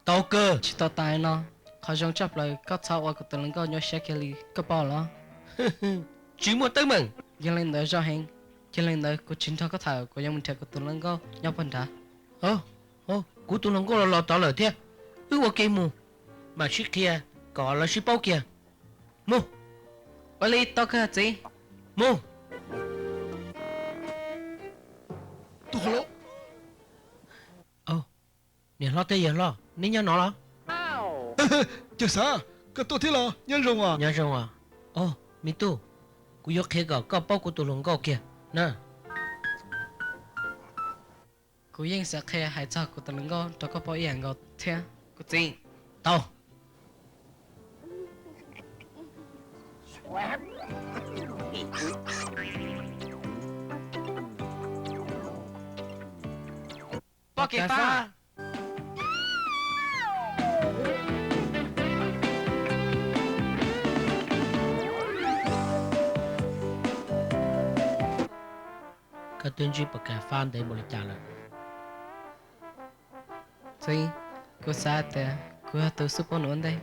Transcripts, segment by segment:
Tau kawg. Tsis tau tas no, qhov zoo tshaj plaws koj txhob ua kuv tus hluas nkauj nyuaj siab kiag li, koj paub los? Tsis muaj teeb meem. Yog li ntawd zoo heev. Yog li ntawd kuv tsis nrog koj tham, kuv yuav mus nrhiav kuv tus hluas nkauj nyob puag nrad. Kuv tus hluas nkauj los los tod lawm thiab, wb ua ke mus, mam sib qhia kom lawv sib paub kiag. Mus. Ua li tau kawg txiv. Mus. Niam hlob thiab yawg hlob, neb nyob no los? Cawg Xav, koj tuaj thiab los? Nyob zoo os. Nyob zoo os. Os, me tub, kuv yuav qhia kom koj paub kuv tus hluas nkauj kiag na. Kuv yeej xav qhia hais txog kuv tus hluas nkauj rau koj paub ib yam nkaus thiab kuv txiv. Tau. Poj Kev Fab, koj twb ntsib Poj Kev Fab ntev npaum li cas lawm? Txiv, kuv xav hais tias kuv yog tus xub paub nws ua ntej.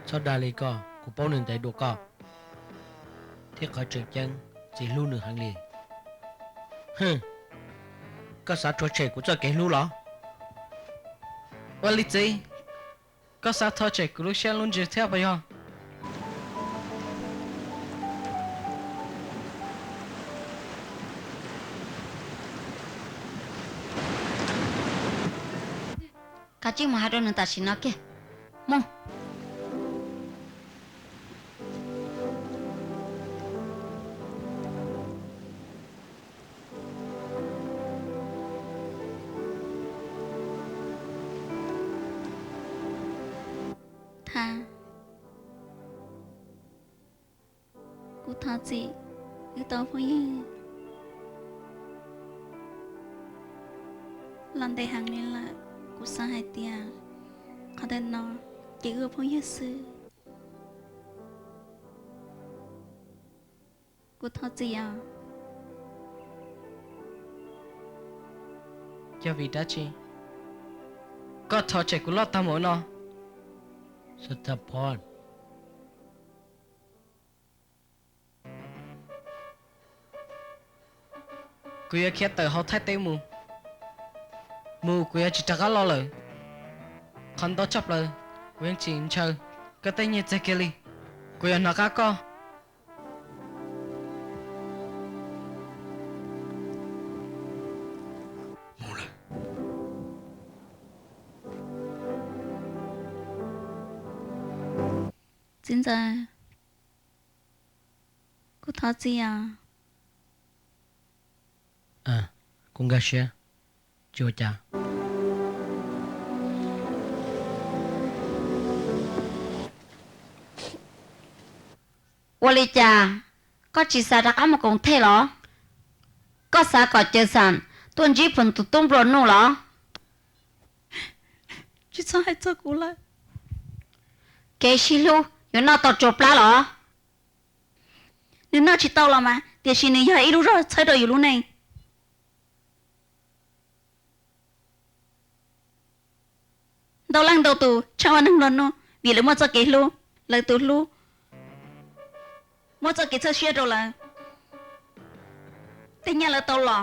Txhob dag li ko, kuv paub nws ntev dua koj, thiab qhov tseem ceeb, txiv hlub nws heev li. Hwm, koj xav rhuav tshem kuv txoj kev hlub los? Ua li txiv, koj xav rhuav tshem kuv lub siab lub ntsws thiab puas yog? Kav tsij mus hais rau nws tam sim no kiag. Mus. Thov, kuv thov txim, wb tau phooj ywg los ntev heev li lawm. Kuv xav hais tias qhov ntawm no ces wb ua phooj ywg xwb. Kuv thov txim os. Yog vim dab tsi koj thov tshem kuv loj tag mus no? Kuv yuav khiav tawm hauv Thaib teb mus, mus kuv yuav tsis rov qab los lawm. Qhov ntau tshaj plaws, kuv yeej tsis ntshaw koj tej nyiaj txiag kiag li. Kuv yuav hnov qab koj. Txiv ntxawm, kuv thov txim os. Kuv nkag siab, tsis ua cas. Ua li cas koj tsis xav rov qab mus koom thej los? Koj xav kom Cawv Xam tuaj ntsib pheem tus tub nplua nuj los? Tsis txhob hais txog kuv lawm. Kev sib hlub yuav noj tau tsua plab los? Nws noj tsis tau los mas, tiam sis nws yog ib lub zog txhawb rau yus lub neej. Ntau leej ntau tus tshaj ua neeg nplua nuj vim lawv muaj txoj kev hlub, lawv tus hlub muab txoj kev txhawj siab rau lawv. Tej nyaj lawv tau los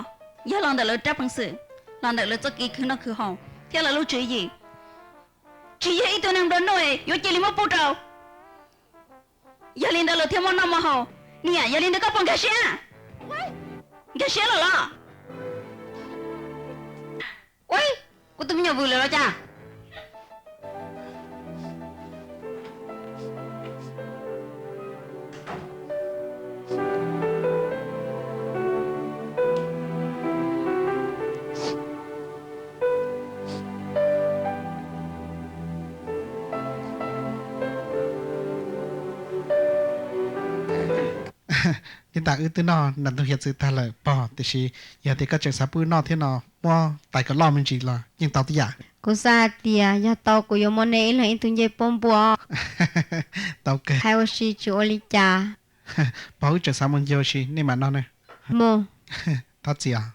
yog los ntawm lawv rab peev xwm, los ntawm lawv txoj kev khwv noj khwv haus thiab lawv lub tswv yim. Tsis yog ib tug neeg nplua nuj yuav cia li muab pub rau. Yog li ntawd lawv thiaj muaj noj muaj haus. Niam, yog li ntawd koj puas nkag siab? Nkag siab lawm los? Ua, kuv tus me nyuam vwm lawm los cas? Nyob tas wb twb noj nram ntug hiav txwv tag lawm pog, tiam sis yog tias koj tseem xav pub wb noj thiab no, muab tais kom loj me ntsis los yeej tau tib yam. Kuv xav hais tias yog tau kuv yuav muab nej ib leeg ib tug ncej puab npua. Tau kawg. Hais ua si tsis ua li cas. Pog, wb tseem xav mus ncig ua si, nej mam noj ne. Mus. Thov txim os.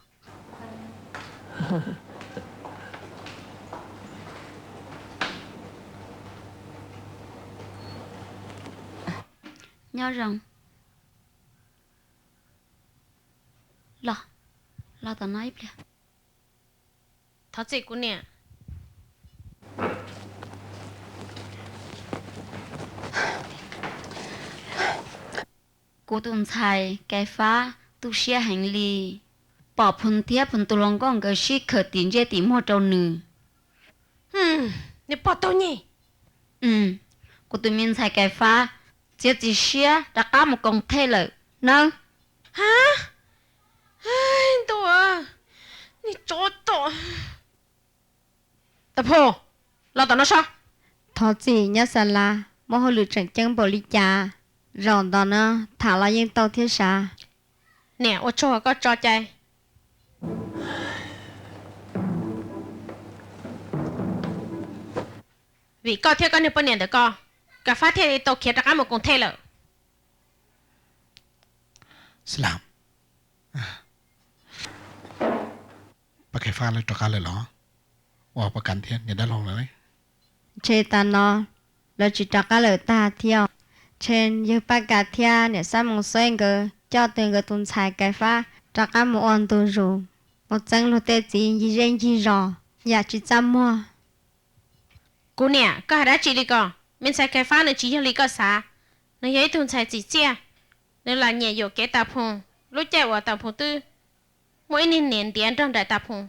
Nyob zoo. Los, los tom no ib pliag. Thov txim kuv niam. Kuv tus ntxhais Kaifab tu siab heev li, pom Phoo thiab Phoo tus hluas nkauj nkawd sib khawm tim ntsej tim muag rau nws. Nws pom tau nyem. Kuv tus me ntxhais Kaifab txiav txim siab rov qab mus koom thej lawm nawb. Ntuj, niag tsov tom. Tau Phoo, los tom no sob. Thov txim nyab Xas Las, muaj hauj lwm tseem ceeb npaum li cas, zaum ntawd na tham los yeej tau thiab sav. Niam, ua tsaug koj tso cai. Vim koj thiab koj niag poj niam ntawm koj, Kaifab thiaj li tau khiav rov qab mus koom thej lawm. Xas Las, Pog Kaifab lawv rov qab lawm los? Ua Pog Kaifab thiab niam dab laug lawv? Ntshe tas no lawv tsis rov qab lawm tag thiab. Ntshe yawg Paj Kas thiab niam Xab Moos Xueb nkawd coj tau nkawd tus ntxhais Kaifab rov qab mus ua ntu zus, mus txeeb luag tej txiv ncig zej ncig zos yam tsis txaj muag. Kuv niam, koj hais dab tsi li ko? Me ntxhais Kaifab nws tsis yog li koj xav. Nws yog ib tug ntxhais txim txiaj, nws lam nyiam yuam kev Tam Phoo. Lub caij uas Tam Phoo twb muaj ib niag niam ntiav nrog nraim Tam Phoo,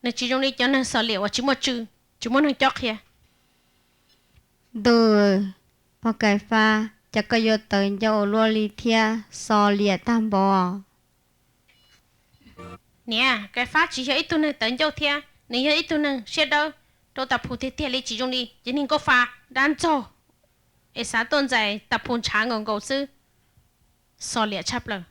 nws tsis zoo li cov neeg xos liam uas tsis muaj tswv, tsis muaj neeg cob qhia. Ntuj, Pog Kaifab, cas koj yuav tawv ncauj ua luaj li thiab xos liam tag npaum. Niam, Kaifab tsis yog ib tug neeg tawv ncauj thiab, nws yog ib tug neeg siab dawb rau Tam Phoo tiag tiag li, tsis zoo li cov niag nkauj fa dab ntxaug es xav tuaj ntxais Tam Phoo ntshav nkaus nkaus xwb. Xos liam tshaj plaws.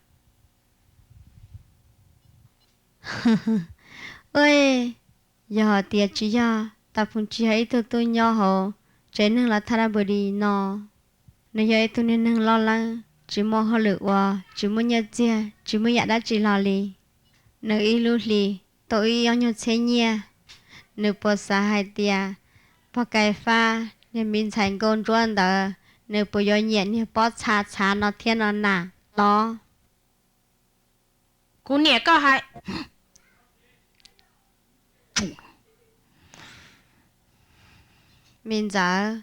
Yog hais tias tsis yog Tam Phoo tsis yog ib tug tub nyob hauv tsev neeg los thaj dab npus dis no, nws yog ib tug niag neeg loj leeb tsis muaj hauj lwm ua, tsis muaj nyiaj txiag, tsis muaj yam dab tsi hlo li. Nws ib lub hlis tau ib ob nyuag txhiab nyiaj, nws puas xav hais tias Pog Kaifab niag me ntxhais nkauj ntsuab ntawd nws puas yuav nyiam niag pob txha txhav no thiab no na los? Kuv niam, koj hais. Me ntxawm,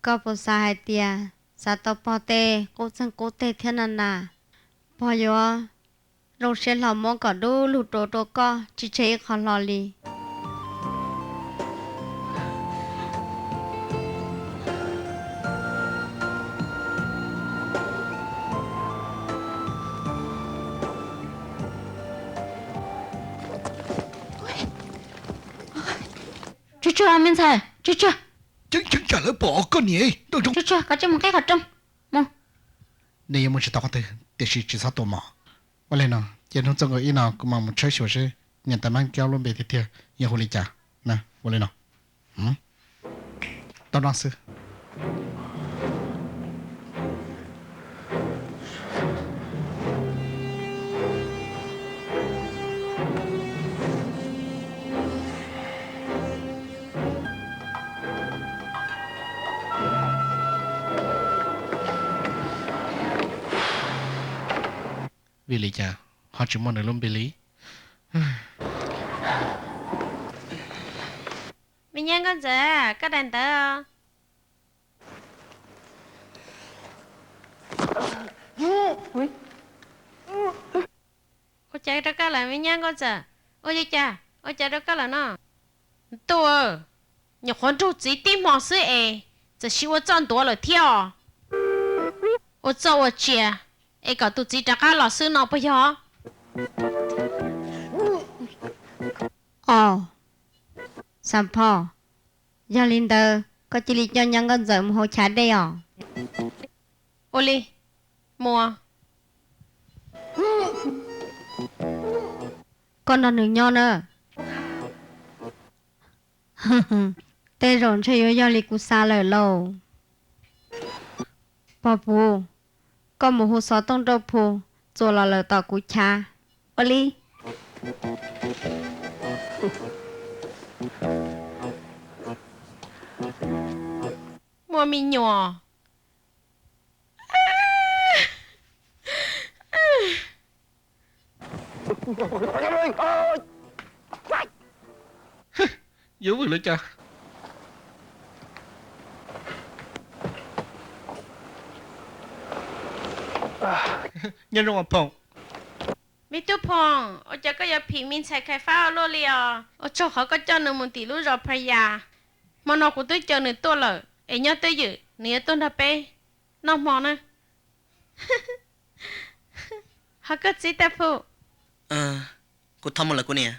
koj puas xav hais tias xav tau pog tej qub txeeg qub teg thiab no na, pog yuav zoo siab hlo muab kom dub lug rau rau koj tsis tseg ib qho hlo li. Tsug tsug me ntxhais, tsug tsug. Ceeb ceeb tsam lawv pom koj niam. Tsug tsug, koj tsij mus qhib qhov rooj mus. Nej yuav mus tsis tau qhov twg tiam sis tsis txhob tua mov. Ua li no, ces hnub txoj nkaus ib no kuv mam mus tshawb xyuas seb niam tais Mab Kiab lub npe tiag tiag yog hu li cas na. Ua li no, tau no xwb. Vim li cas ho tsis muaj nws lub npe li? Me nyab Nkauj Ntxawm, koj daim ntawv. Ua cas rau koj lawm me nyab Nkauj Ntxawm? Ua li cas ua cas rau koj lawm no? Ntuj, nyuam qhuav nrug txiv tib hmo xwb es txawm sis ua txoj ntuav lawm thiab os. Ua txoj ua tsias es kom tus txiv rov qab los xwb no puas yog? Os, Xam Phoj, yog li ntawd koj cia li coj nyab Nkauj Ntxawm mus hauv chav dej os. Ua li, mus. Koj nrog nws nyob na. Tej zaum ntshe yuav yog li kuv xav lawm lauj. Pog Phuv, koj mus hu xov tooj rau Phu txuas los lawm tom kuv chav. Ua li. Muaj me nyuam, Yuav vwm li cas? Nyob zoo os Phoom. Me tub Phoom, ua cas koj yuav phim me ntxhais Khais Fab ua luaj li os? Ua tsaug qhov koj coj nws mus tim lub zos Phas Yas. Hmo no kuv twb caw nws tuaj lawm es nyob twj ywm nws yuav tuaj nrog peb noj hmo na. Ho koj txiv Tag Phu? Kuv thov mus lawm kuv niam.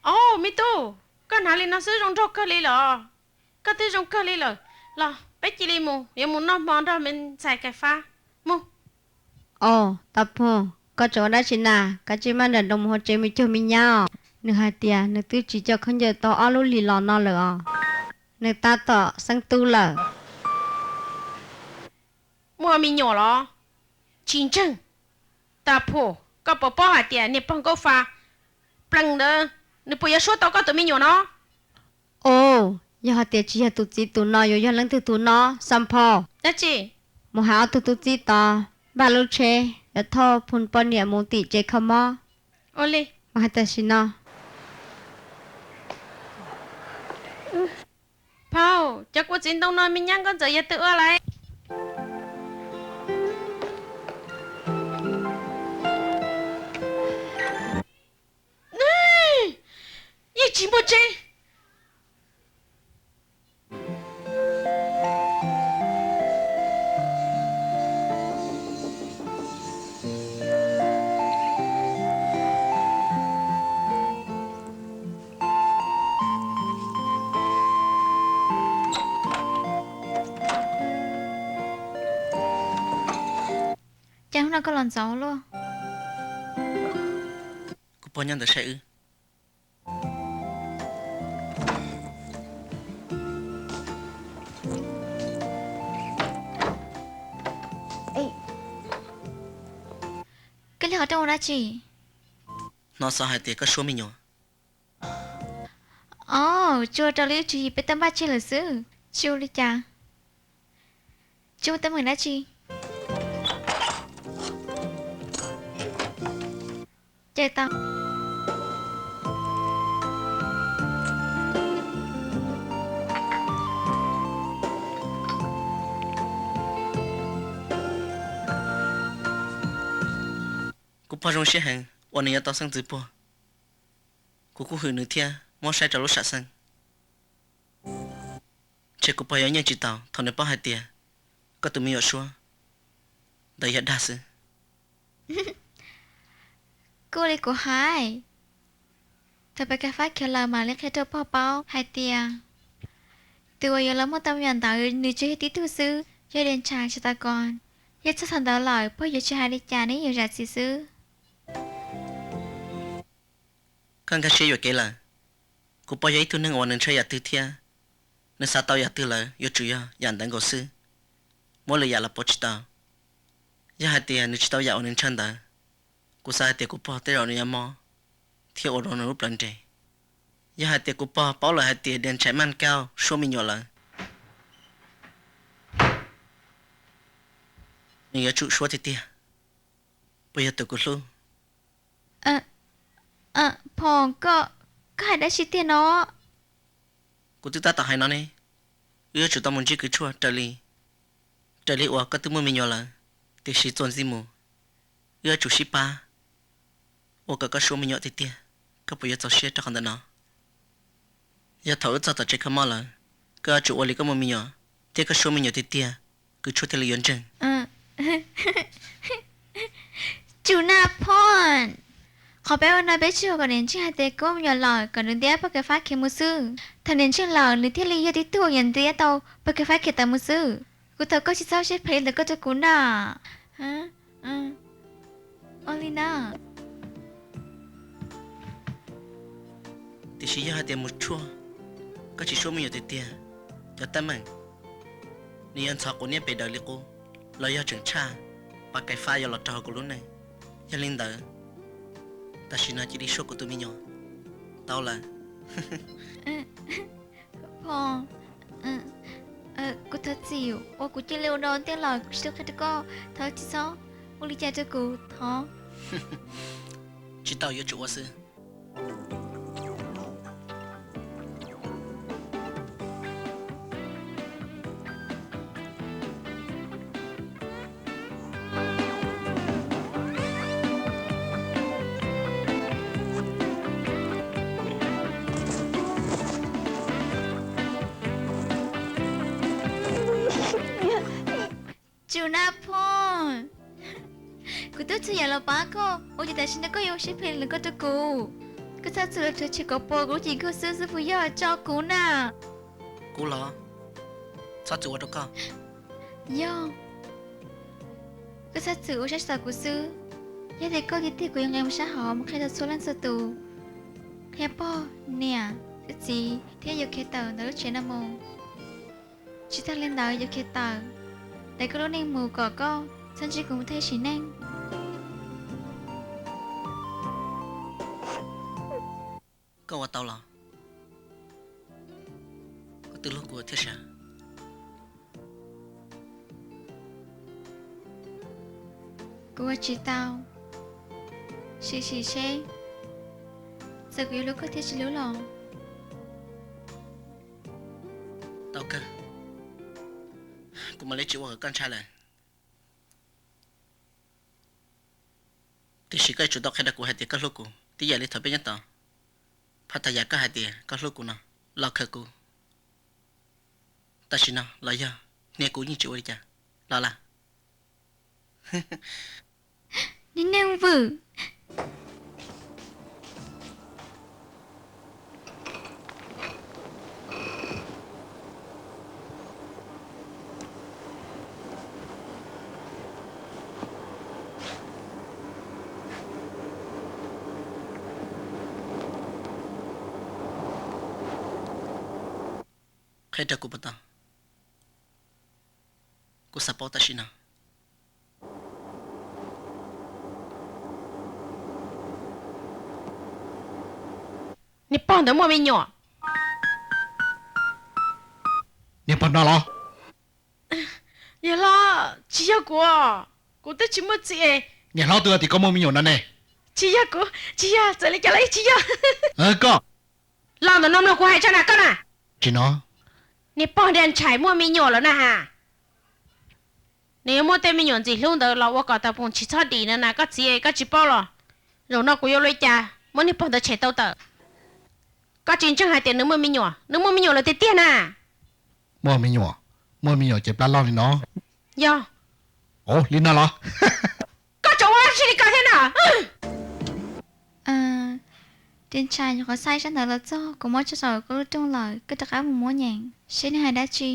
Au me tub, koj hnav li no xwb zoo nraug kawg li los? Koj twb zoo kawg li lawm, los peb cia li mus, yuav mus noj hmo nrog me ntxhais Khais Fab. Mus. Au Tag Phu, koj tseem ua dab tsi na? Kav tsij maj nrawm nroos mus hauv tsev mus cuag me nyab os. Nws hais tias nws twb tsis coj khaub ncaws tau ob lub hlis los no lawm os. Nws tab tom xeeb tub lawm. Muaj me nyuam los? Tsis ntseeg. Tag Phu, koj puas paub hais tias niag pog Nkauj Fa plees ntawd nws puas yuav suab tau koj tus me nyuam no? Au, yog hais tias tsis yog tus txiv tus no yuav yog leej twg tus no? Xam Phom, dab tsi? Mus hais ob tug tub txib tod npaj lub tsheb yuav thauj Phu poj niam mus tim tsev kho mob. Ua li. Mus hais tam sim no. Phauj, cov kua txiv ntoo no me nyab nkauj ntxawm yog twg ua lawm? Yeej tsis muaj tseeb. Cas hnub no koj los ntxov luaj? Kuv pog nyob ntawd saib wb. Koj li qhov rooj ua dab tsi? Hnov xov hais tias koj suab me nyuam. Os, tsuas raws li wb tswv yim peb tau npaj tseg lawm xwb, tsis ua li cas. Tsis muaj teeb meem dab tsi. Ces tau. Kuv pog zoo siab heev uas nws yuav tau xeeb ntxwv puag. Kuv kuj hwm nws thiab muab saib rau lub sam xeeb. Ntshe kuv pog yuav nyeej tsis tau thaum nws paub hais tias koj tus me nyuam suab ntawd yog dag xwb. Kuj li kuv hais, thaum peb Khais Fab khiav lawm mam li qhia rau pog paub hais tias tus uas yuav los muaj tau me nyuam ntawd nws tsuas yog tib tug xwb, yog Dej Ntsha Tsis Tau Kos. Yog txog thaum ntawd lawm pog yuav tsis hais li cas, neb yuav zam txim xwb. Koj nkag siab yuam kev lawm. Kuv pog yog ib tug neeg uas nws ntshaw yam twg thiab nws xav tau yam twg lawm yuav tsum yog yam ntawd nkaus xwb, muab lwm yam los pauv tsis tau. Yog hais tias nws tsis tau yam uas nws ntshaw ntawd, kuv xav hais tias kuv pog tej zaum nws yuav mob thiab ua rau nws lub plawv nres. Yog hais tias kuv pog paub lawm hais tias Dej Ntsha Maj Kauj suab me nyuam lawm, nws yuav tsum suab tiag tiag. Puas yog tus kuv hlub? Phom, koj, koj hais dab tsi tiag no? Kuv twb tab tom hais no ne, wb yuav tsum tau mus ntsib kws tshuaj raws li, raws li uas koj twb muaj me nyuam lawm, tiam sis txuas ntxiv mus, wb yuav tsum sib pab ua kom koj suab me nyuam tiag tiag. Koj puas yuav txaus siab rau qhov ntawm no? Yog thaum wb txog tom tsev kho mob lawm, koj yuav tsum ua li koj muaj me nyuam thiab koj suab me nyuam tiag tiag, kws tshuaj thiaj li yuav ntseeg. Tsum na Phom, qhov peb ua no peb tsuas kom niam ntseeg hais tias koj muaj me nyuam lawm kom nws ntiab pog Khais Fab khiav mus xwb. Thaum niam ntseeg lawm nws thiaj li yog tib tug uas yuav ntiab tau pog Khais Fab khiav tawm mus xwb. Kuv thov koj tsis txhob siab phem li ntawd koj rau kuv na. Ua li na. Tiam sis yog hais tias mus tshuaj, koj tsis suab me nyuam tiag tiag, cov teeb meem nws yuav ntxhov quav niab pes daws li qub, los yog tseem tshaj, pog Khais Fab yuav los rau hauv kuv lub neej. Yog li ntawd, tam sim no cia li suab kuv tus me nyuam tau lawm. Phom, kuv thov txim uas kuv cia li ua rau ntej los kuv tsis tau qhia rau koj, thov tsis txhob ua li cas rau kuv, thov. Tsis tau, yuav tsum ua xwb. Tsu Nab Phooj, kuv twb txhua yam los pab koj, ua cas tam sim no koj yuav ua siab phem li koj rau kuv? Koj txhob txwm los rhuav tshem kom puas kuv lub cev nkauj xwb xwb puas yog? Tso kuv na. Kuv los txhob txwm ua rau koj. Yog, koj txhob txwm ua siab tsis tau kuv xwb. Yog tias koj tiag tiag kuv yuav nqis mus sab hauv mus qhia rau txhua leej txhua tus, qhia pog niam thiab txiv thiab yawg Khiav Tawm ntawm lub tsev no mus. Tsis tag li ntawd, yawg Khiav Tawm, ntes koj lub neej mus kom koj txhob ntsib kuv mus thaj sim neej. Koj ua tau los? Koj twb hlub kuv thiab sav? Kuv ua tsis tau. Sim sim seb, txawm kuv yuav hlub koj thiab tsis hlub los tau kawg, kuv mam li tsis ua kom koj ntshai lawm. Tiam sis koj yuav tsum tau qhia rau kuv hais tias koj hlub kuv tib yam li thaum peb nyob tod. Phab tas yam koj hais tias koj hlub kuv no, los khawm kuv tam sim no los yog hnia kuv yeej tsis ua li cas los lawm. Niag neeg vwm. Qhia rau kuv puas tau? Kuv xav paub tam sim no. Niag pog ntawd muaj me nyuam. Niag pog no los? Yawg hlob, tsis yog kuv, kuv twb tsis muaj txiv. Niag hlob twb tias koj muaj me nyuam no ne. Tsis yog kuv, tsis yog, txawm li cas los tsis yog. Koj los ntawm no mloog kuv hais tso na koj na. Tsis no. Niag pog Nra Ntshai muaj me nyuam lawm na has. Nws yuav muaj tej me nyuam ntxim hlub ntawd los ua kom tau poom tsis txhob dim no na koj txiv, koj tsis paub los? Zaum no kuv yuav ua li cas muab niag pog ntawd tshem tau tawm? Koj tsis ntseeg hais tias nws muaj me nyuam, nws muaj me nyuam lawm tiag tiag na. Muaj me nyuam? Muaj me nyuam ces plab loj li no? Yog. Ov, li no los? Koj tseem ua dab tsi li ko thiab na? Ris Ntshai, nyuam qhuav xa ib sab ntawv los txog, kuv muab tso saum koj lub rooj lawm, koj rov qab mus muab nyeem seb nws hais dab tsi.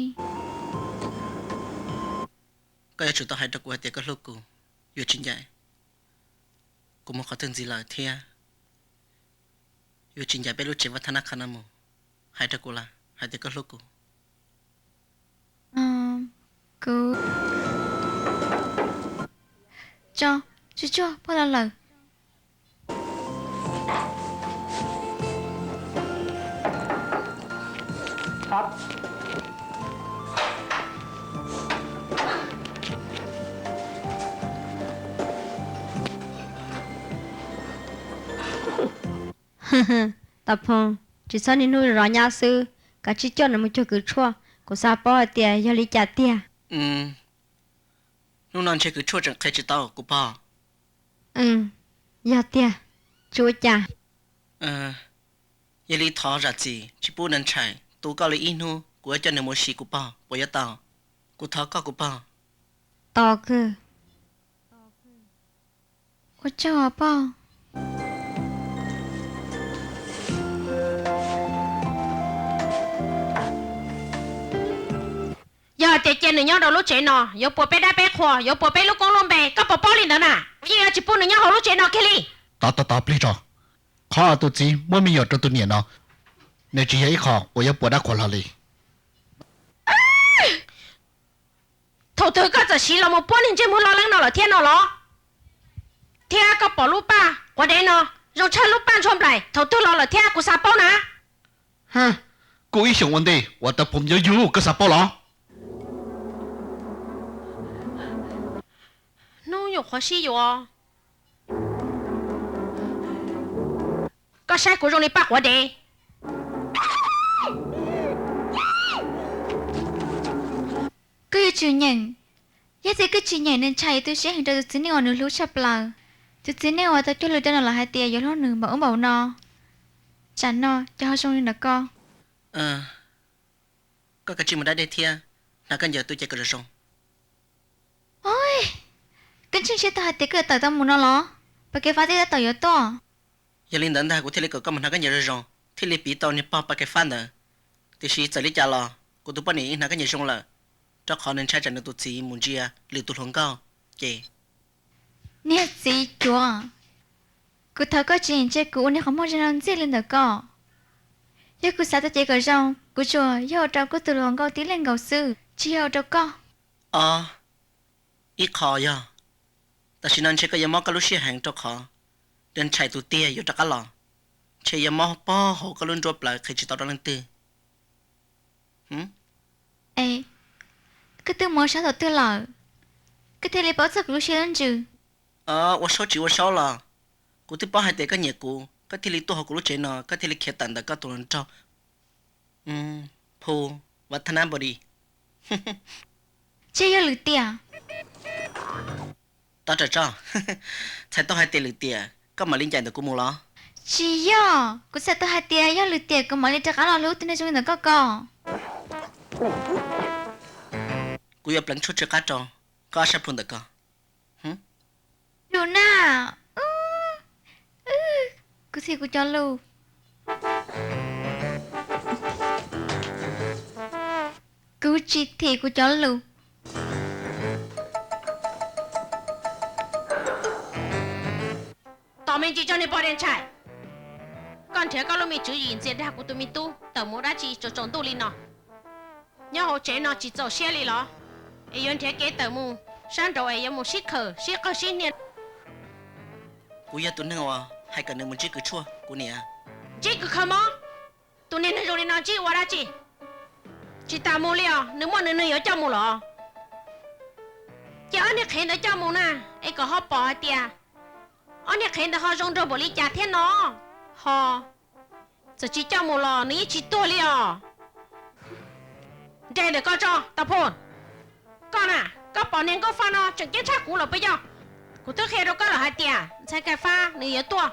Koj yuav tsum tau hais rau kuv hais tias koj hlub kuv, yuav tsis ncaim kuv mus qhov twg ntxiv lawm thiab yuav tsis ncaim peb lub tsev vaj thab nab qha no mus. Hais rau kuv lawm hais tias koj hlub kuv. Kuv, tso, tsuag tsuag pog los lawm. Tau Phoo, tsis txhob niaj hnub zov nyab xwb, kav tsij coj nws mus cuag kws tshuaj, kuv xav paub hais tias yog li cas tiag. Hnub no ntshe kws tshuaj tseem qhia tsis tau kuv pog. Yog tiag, tsis ua cas. Yog li thov zam txim tsis pub Nra Ntshai tu koj li ib hnub, kuv yuav coj nws mus ua si kuv pog, puas yuav tau? Kuv thov koj kuv pog. Tos kawg. Ua tsaug os pog. Yog hais tias cia nws nyob rau lub tsev no yuav puas peb dab peb qhua, yuav puas peb lub koob lub npe, koj puas paub li ntawd na? Yeej yuav tsis pub nws nyob hauv lub tsev no kiag li. Tos tos tos plig tso. Qhov tus txiv muab me nyuam rau tus niam no, nws tsis yog ib qho uas yuav puas dab qhuas hlo li. Thaum twg koj txawm siv los mus puab niag ntsej muag loj leeb no lawm thiab no los? Thiab koj pom lub paj quav dev no zoo tshaj lub paj ntshua nplaim thaum twg los lawm thiab kuv xav paub na. Kuj ib xyoos ua ntej uas Tau Phoo yuav yug koj xav paub los? Hnub nyuam qhuav sib yuav. Saib kuv zoo li paj quav dev. Koj yuav tsum nyeem. Yog tias koj tsis nyeem, nws ntshai tu siab heev rau tus txiv neej uas nws hlub tshaj plaws. Tus txiv neej uas tau cog lus rau nws los hais tias yuav hlub nws npaum ub npaum no. Tsam no ces ho zoo li ntawm koj. Koj kav tsij mus da dej thiab hnav koj ncaws tuaj ces kom zoo zoo. Koj ntseeg siab tau hais tias koj yuav tawm tau mus no los? Pas Kev Fab twb tab tom yuav tuaj. Yog li ntawd ntag kuv thiaj li kom koj mus hnav koj ncaws zoo zoo, thiaj li piv tau niag pog Pas Kev Fab ntawd. Tiam sis txawm li cas los kuv tus poj niam yeej hnav koj ncaws zoo lawm, rau qhov nws ntshai tsam nws tus txiv mus ntsia lwm tus hluas nkauj ces. Niag txiv cuav, kuv thov koj tsis ntsia kuv ua niag qhov muag zoo no ntxiag li ntawm koj. Yog kuv xav tau ces kom zoo, kuv tsuas yog ua rau koj tus hluas nkauj tib leeg nkaus xwb, tsis yog ua rau koj. Ob, ib qho yog, tam sim no ntshe koj yuav mob koj lub siab heev rau qhov nws ntshai tus tiag yuav rov qab los, ntshe yuav mob pog hauv koj lub nruab plawv qhia tsis tau rau leej twg. Es, koj twb mus ua saub thaum twg lawm, koj thiaj li paub txog kuv lub siab lub ntsws? Ua saub tsis ua saub los, kuv twb paub hais tias koj nyiam kuv, koj thiaj li tuaj hauv kuv lub tsev no, koj thiaj li khiav tawm ntawm koj tus hluas nraug Phu Vathanabody. Ntshe yog lwm tiam. Tab ram tso, txhais tau hais tias lwm tiam koj mam li ncaim ntawm kuv mus los? Tsis yog, kuv txhais tau hais tias yog lwm tiam kuv mam li rov qab los hlub tus neeg zoo li ntawm koj ko. Kuv yuav pleev tshuaj tsw qab rau koj ob sab plhu ntawm ko. Yus na, kuv thim kuv cov lus. Kuv tsis thim kuv cov lus. Tos me ntsis tso niag poj niam ntshai. Koj nrhiav koj lub me tswv yim ntxias dag kuv tus me tub tawm mus dab tsi tsaus tsaus ntuj li no? Nyob hauv tsev no tsis txaus siab li los? Es yuav nrhiav kev tawm mus sab nraud es yuav mus sib khawm sib qawg sib hnia. Kuv yog tus neeg uas hais kom nws mus ntsib kws tshuaj kuv niam. Ntsib kws khaws mob? Tus niag neeg zoo li no ntsib ua dab tsi? Tsis tas mus li os, nws muaj nws neeg yuav coj mus los? Ces ob niag qhev ntawd coj mus na, es kom ho pom hais tias ob niag qhev ntawd ho zoo nraug npaum li cas thiab no. Ho txawm tsis coj mus los nws yeej tsis tuag li os. Nres ntawm ko tso Tau Phu. Koj na, koj pom niag Nkauj Faj no tseem ceeb tshaj kuv lawm puas yog? Kuv twb qhia rau koj lawm hais tias ntxhais Kaij Fab nws yuav tuaj,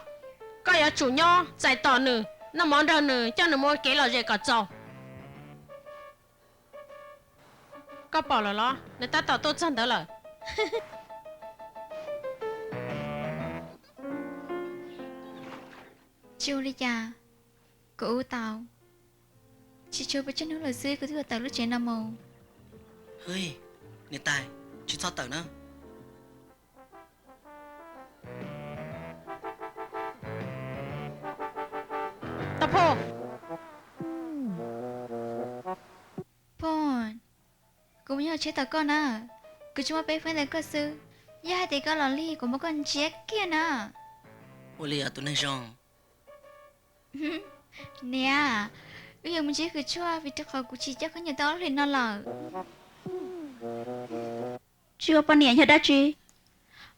koj yuav tsum nyob txais tos nws, noj mov nrog nws, coj nws mus ua kev lom zem kom txaus. Koj pom lawm los? Nws tab tom tuaj txog ntawd lawm. Tsis ua li cas, kuv ua tau. Tsis tshuav pes tsawg hnub lawm xwb kuv twb yuav tawm lub tsev no mus. Hwj, niam tais, tsis txhob tawm na. Tau Phu, Phu, kuv mus nyob hauv tsheb tos koj na. Kuv tsis muaj peb feeb ntawm koj xwb. Yog hais tias koj los lig kuv muab koj ntsiab kiag na. Ua li os tus neeg zoo. Niam, wb yuav mus ntsib kws tshuaj vim rau qhov kuv tsis coj khaub ncaws tau ob hlis no lawm. Tsis ua poj niam yog dab tsi?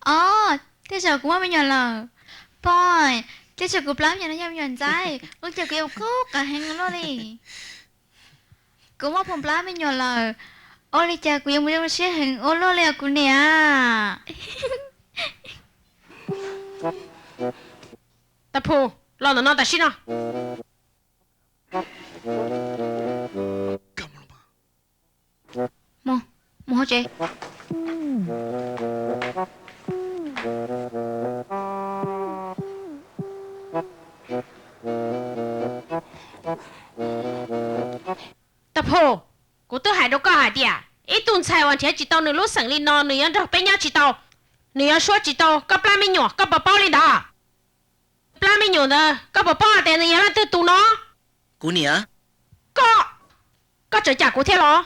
Os, tej zaum kuv muaj me nyuam lawm. Poj, tej zaum kuv plab me nyuam no yog me nyuam ntxaib, ua cas kuv yuav qaug qab heev ua luaj li. Kuv muaj phoo plab me nyuam lawm, ua li cas kuv yuav mus zoo siab heev ua luaj li os kuv niam. Tau Phu, los ntawm no tam sim no. Mus, mus hauv tsev. Tau Phu, kuv twb hais rau koj hais tias ib tug ntxhais uas nrhiav tsis tau nws lub xeem li no nws yuav nrog peb nyob tsis tau, nws yuav suab tsis tau koj plab me nyuam, koj puas paub li ntawd? Plab me nyuam ntawd koj puas paub hais tias nws yog leej twg tus no? Kuv niam. Koj, koj tseem cam kuv thiab los?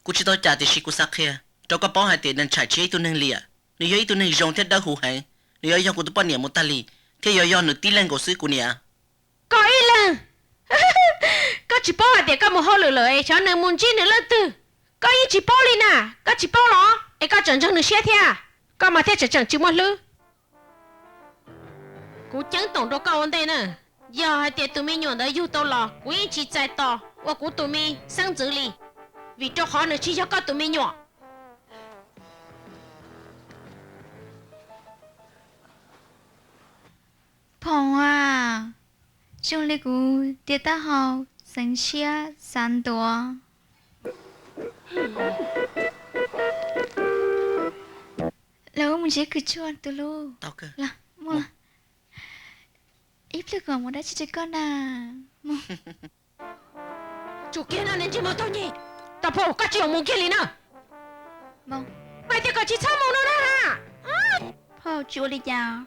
Kuv tsis tau cam tiam sis kuv xav qhia rau koj paub hais tias Naj Tshais tsis yog ib tug neeg liam, nws yog ib tug neeg zoo thiab dawb huv heev. Nws yuav yog kuv tus poj niam mus tag li, thiab yuav yog nws tib leeg nkaus xwb kuv niam. Koj ib leeg? Koj tsis paub hais tias koj mus hauj lwm lawm es xyov nws mus ntsib nws leej twg, koj yeej tsis paub li na. Koj tsis paub los es koj tseem ntseeg nws siab thiab, koj mas thiaj tseem tseem tsis muaj hlwb. Kuv ceeb toom rau koj ua ntej na, Yog hais tias tus me nyuam ntawd yug tau los, kuv yeej tsis txais tos ua kuv tus me xeeb ntxwv li, vim rau qhov nws tsis yog koj tus me nyuam. Phom a, zoo li kuv tiav taub hau, xeev siab xav ntuav. Lawv mus ntsib kws tshuaj tus hlub. Ib pliag kuv mam muab dab tsi rau koj na. Tsum kiag no, niag ntsej muag taug ncig. Tau phauj, koj tsis txhob mus kiag li na. Hais tias kom tsis txhob mus no na. Phauj, tsis ua li cas.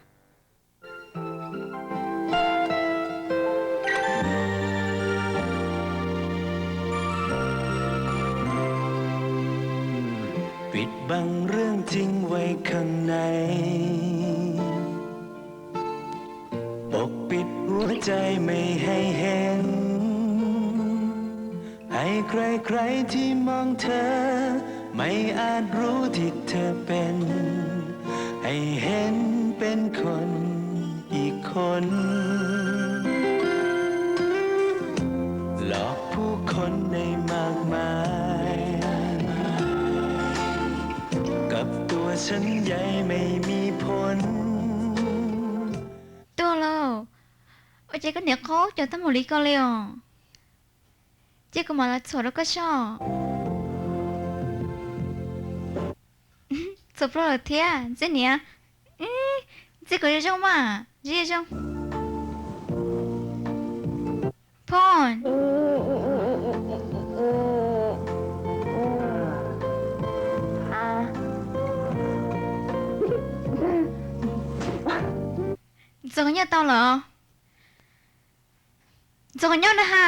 ปิดบังเรื่องจริงไว้ข้างใน ปกปิดหัวใจไม่ให้เห็น ให้ใครๆที่มองเธอ ไม่อาจรู้ที่เธอเป็น ให้เห็นเป็นคนอีกคน หลอกผู้คนได้มากมาย กับตัวฉันใหญ่ไม่มีผล Tuag lauj. Ua cas koj niam qaub cov tag mus li ko li os? Cia kuv mam los txhuam rau koj soj. Txhuam ploj lawm thiab, ntxim niam. Ntxim kom zoo zoo mas, zoo zoo. Phauj, ntxoov nyob tau lawm. Ntxoov nyob na ha.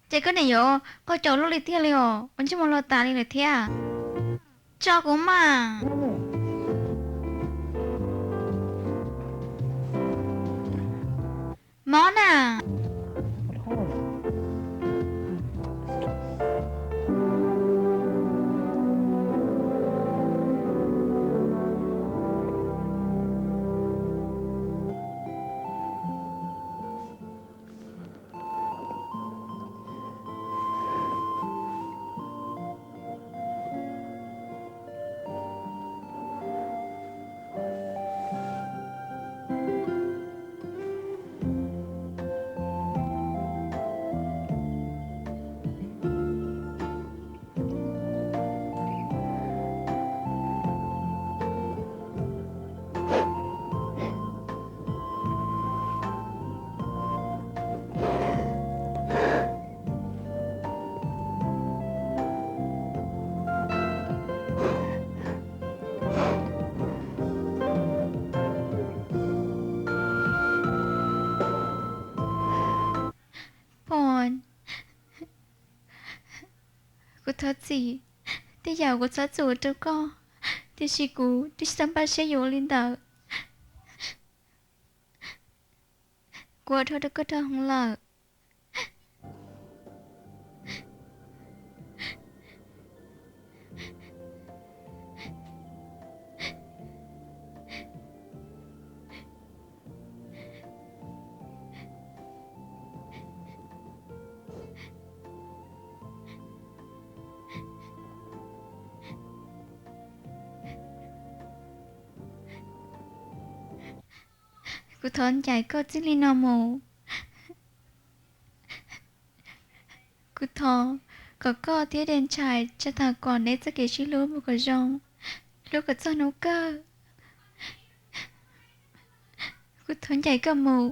Ces koj niam yuav qaug cawv luaj li tiag li os, ua ntsej muag los tas li lawm thiab. Tso kuv mas. Mob na. Pog, kuv thov txim, tej yam kuv txhob txwm ua rau koj, tiam sis kuv twb tsis tau npaj siab yuav ua li ntawd. Kuv ua dhau rau koj dhau heev lawm. Kuv thov ncaim koj txij li no mus. Kuv thov kom koj thiab Dej Ntshai tsa tham kom neb txoj kev sib hlub mus kom zoo, hlub kom txog hnub kawg. Kuv thov ncaim koj mus.